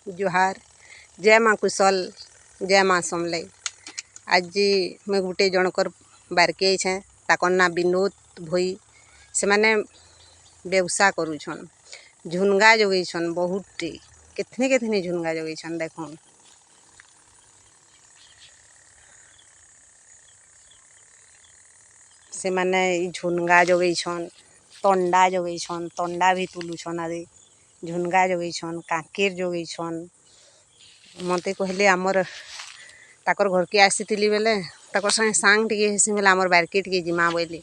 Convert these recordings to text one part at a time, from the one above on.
ଜୁହାର, ଜୟ ମା କୁଶଲ, ଜୟ ମା ସମଲେଇ। ଆଜି ମୁଇଁ ଗୁଟେ ଜଣକର ବାର୍କେ ଆଇଛେଁ। ତାକର୍ ନାଁ ବିନୋଦ ଭୋଇ। ସେମାନେ ବ୍ୟବସାୟ କରୁଛନ୍, ଝୁନଗା ଯୋଗେଇଛନ୍ ବହୁତଟି। କେଥନି କେଥନି ଝୁନଗା ଯୋଗେଇଛନ୍ ଦେଖୁନ୍। ସେମାନେ ଇ ଝୁନଗା ଯୋଗେଇଛନ୍, ତଣ୍ଡା ଯୋଗେଇଛନ୍, ତଣ୍ଡା ବି ତୁଲୁଛନ୍ ଆଦି ଝୁନଗା ଯୋଗେଇଛନ୍, କାଙ୍କେର୍ ଯୋଗେଇଛନ୍। ମତେ କହିଲେ ଆମର୍ ତାକର୍ ଘରକେ ଆସିଥିଲି ବେଲେ, ତାକର୍ ସାଙ୍ଗେ ସାଙ୍ଗ ଟିକେ ହେସି ବେଲେ, ଆମର୍ ବାର୍କେ ଟିକେ ଯିମା ବୋଇଲି।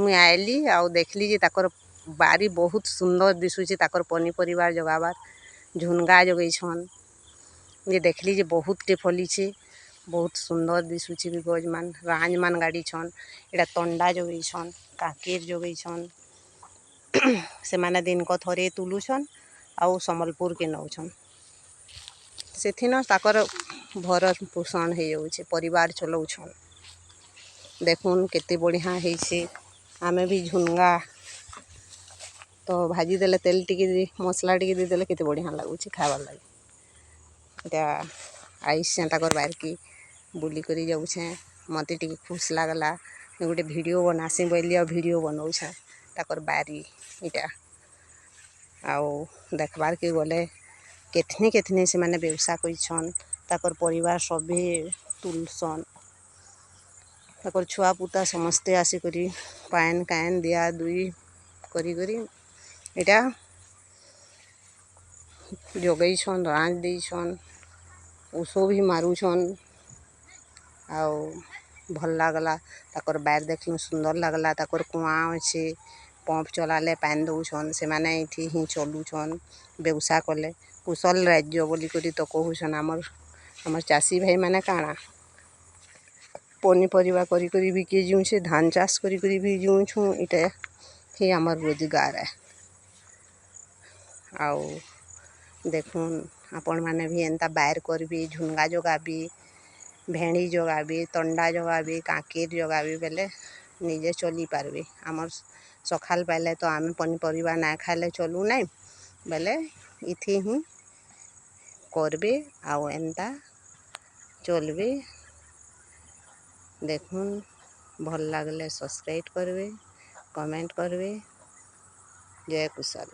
ମୁଇଁ ଆଇଲି ଆଉ ଦେଖିଲି ଯେ ତାକର୍ ବାରି ବହୁତ ସୁନ୍ଦର ଦିଶୁଛେ। ତାକର୍ ପନିପରିବା ଯୋଗାବାର୍ ଝୁନଗା ଯୋଗେଇଛନ୍ ଯେ ଦେଖିଲି ଯେ ବହୁତଟେ ଫଲିଛେ, ବହୁତ ସୁନ୍ଦର ଦିଶୁଛେ ବି। ଗଜ୍ ମାନ ରାଞ୍ଜ ମାନ ଗାଡ଼ିଛନ୍, ଏଇଟା ତଣ୍ଡା ଯୋଗେଇଛନ୍, କାକେର୍ ଯୋଗେଇଛନ୍। ସେମାନେ ଦିନକ ଥରେ ତୁଲୁଛନ୍ ଆଉ ସମ୍ବଲପୁରକେ ନଉଛନ୍। ସେଥିନ ତାକର ଭରଣ ପୋଷଣ ହେଇଯାଉଛେ, ପରିବାର ଚଲଉଛନ୍। ଦେଖୁନ୍ କେତେ ବଢ଼ିଆ ହେଇଛେ। ଆମେ ବି ଝୁନଗା ତ ଭାଜି ଦେଲେ, ତେଲ ଟିକେ, ମସଲା ଟିକେ ଦେଇଦେଲେ କେତେ ବଢ଼ିଆ ଲାଗୁଛେ ଖାଇବାର୍ ଲାଗି। ଏଇଟା ଆଇସେଁ ତାକର୍ ବାରିକେ, ବୁଲିକରି ଯାଉଛେଁ। ମତେ ଟିକେ ଖୁସ୍ ଲାଗ୍ଲା, ମୁଇଁ ଗୋଟେ ଭିଡ଼ିଓ ବନାସି ବୋଇଲି ଆଉ ଭିଡ଼ିଓ ବନଉଛେଁ। ତାକର୍ ବାରି ଇଟା ଆଉ ଦେଖ୍ବାର୍କେ ଗଲେ କେଥନି କେଥନି ସେମାନେ ବ୍ୟବସାୟ କରିଛନ୍। ତାକର୍ ପରିବାର ସଭେ ତୁଲସନ୍, ତାକର୍ ଛୁଆ ପୁତା ସମସ୍ତେ ଆସିକରି ପାଏନ୍ କାଏନ୍ ଦିଆ ଦୁଇ କରି କରି ଏଇଟା ଯୋଗେଇଛନ୍, ରାଞ୍ଜ ଦେଇଛନ୍, ଉଷୋ ବି ମାରୁଛନ୍। ଆଉ ଭଲ୍ ଲାଗ୍ଲା, ତାକର୍ ବାରି ଦେଖିଲୁ, ସୁନ୍ଦର ଲାଗ୍ଲା। ତାକର୍ କୁଆଁ ଅଛେ, ପମ୍ପ ଚଲାଲେ ପାଏନ୍ ଦଉଛନ୍। ସେମାନେ ଏଇଠି ହିଁ ଚଲୁଛନ୍ ବ୍ୟବସାୟ କଲେ। କୁଶଲ ରାଜ୍ୟ ବୋଲିକରି ତ କହୁଛନ୍। ଆମର୍ ଚାଷୀ ଭାଇମାନେ କାଣା ପନିପରିବା କରି କରି ବିକି ଜିଉଛେ, ଧାନ ଚାଷ କରି କରି ବି ଜିଉଛୁଁ। ଇଟା ହିଁ ଆମର୍ ରୋଜଗାର ଏ। ଆଉ ଦେଖୁନ୍, ଆପଣମାନେ ବି ଏନ୍ତା ବାଏର୍ କରିବେ, ଝୁନଗା ଯୋଗାବେ, ଭେଣ୍ଡି ଯୋଗାବେ, ତଣ୍ଡା ଯୋଗାବେ, କାକେର୍ ଯୋଗାବେ ବେଲେ ନିଜେ ଚଲି ପାରବେ। ଆମର୍ ସକାଳ ପାଇଲେ ତ ଆମେ ପନିପରିବା ନାଇଁ ଖାଇଲେ ଚଲୁ ନାଇଁ ବେଲେ ଇଥି ହିଁ କରବେ ଆଉ ଏନ୍ତା ଚଲବେ। ଦେଖୁନ୍, ଭଲ୍ ଲାଗଲେ ସବସ୍କ୍ରାଇବ୍ କରିବେ, କମେଣ୍ଟ କରିବେ। ଜୟ କୁଶଲ।